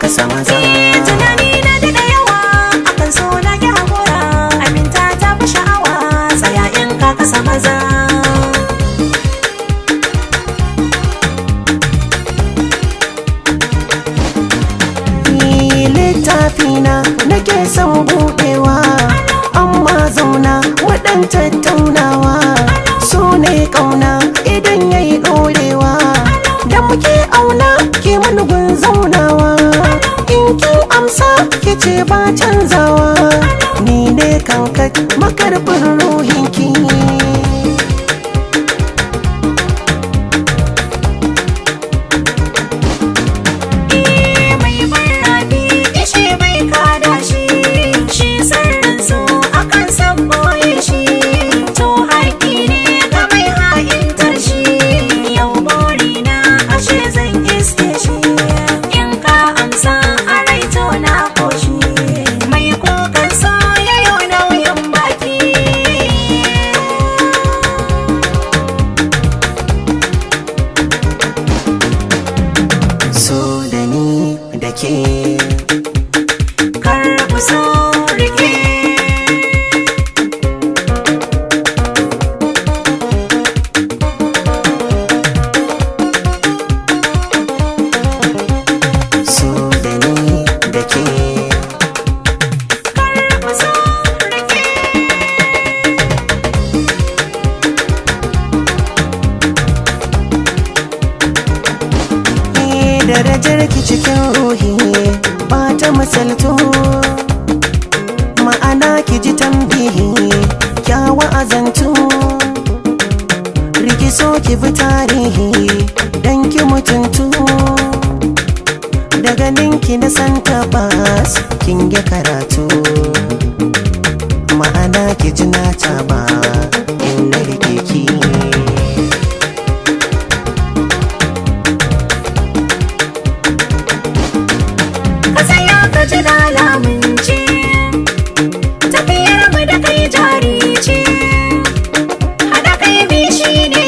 kasa maza. Tunani na da yawa akan so na ki haƙura, aminta ta fi sha'awa, tsaya in ka kasa maza. Ni littafina nake son buɗewa, amma zauna waɗan tattaunawa. So ne ƙauna idan yayi ɗorewa, da muke auna ke manugun zaunawa. In kin amsa ki ce ba canzawa, ni ne kankat makarbin ruhinki. Mai barrabi kishi bai kada shi, shi sirrin so akan san boye shi, to haƙi ne ga mai ha'intar shi. Yau burina ashe zan iske shi, in ka amsa a rai to na koshi, mai kukan so yayo nauyin baki. So da ni da ke, Kar ku so rike. So da ni da ke. Kar ku so rike. Eh, darajar ki cikin ruhi ba ta misaltu, ma'ana ki ji tambihi kyawa azantu, rikiso ki bi tarihi dan ki mutuntu, daga ninki na san tabbas kin yi karatu, ma'ana ki ji na taba in na rike ki. Ka tsaya ka ji na lamunci, tafiyar mu da kai jari ce, haɗa kai bi shi ne.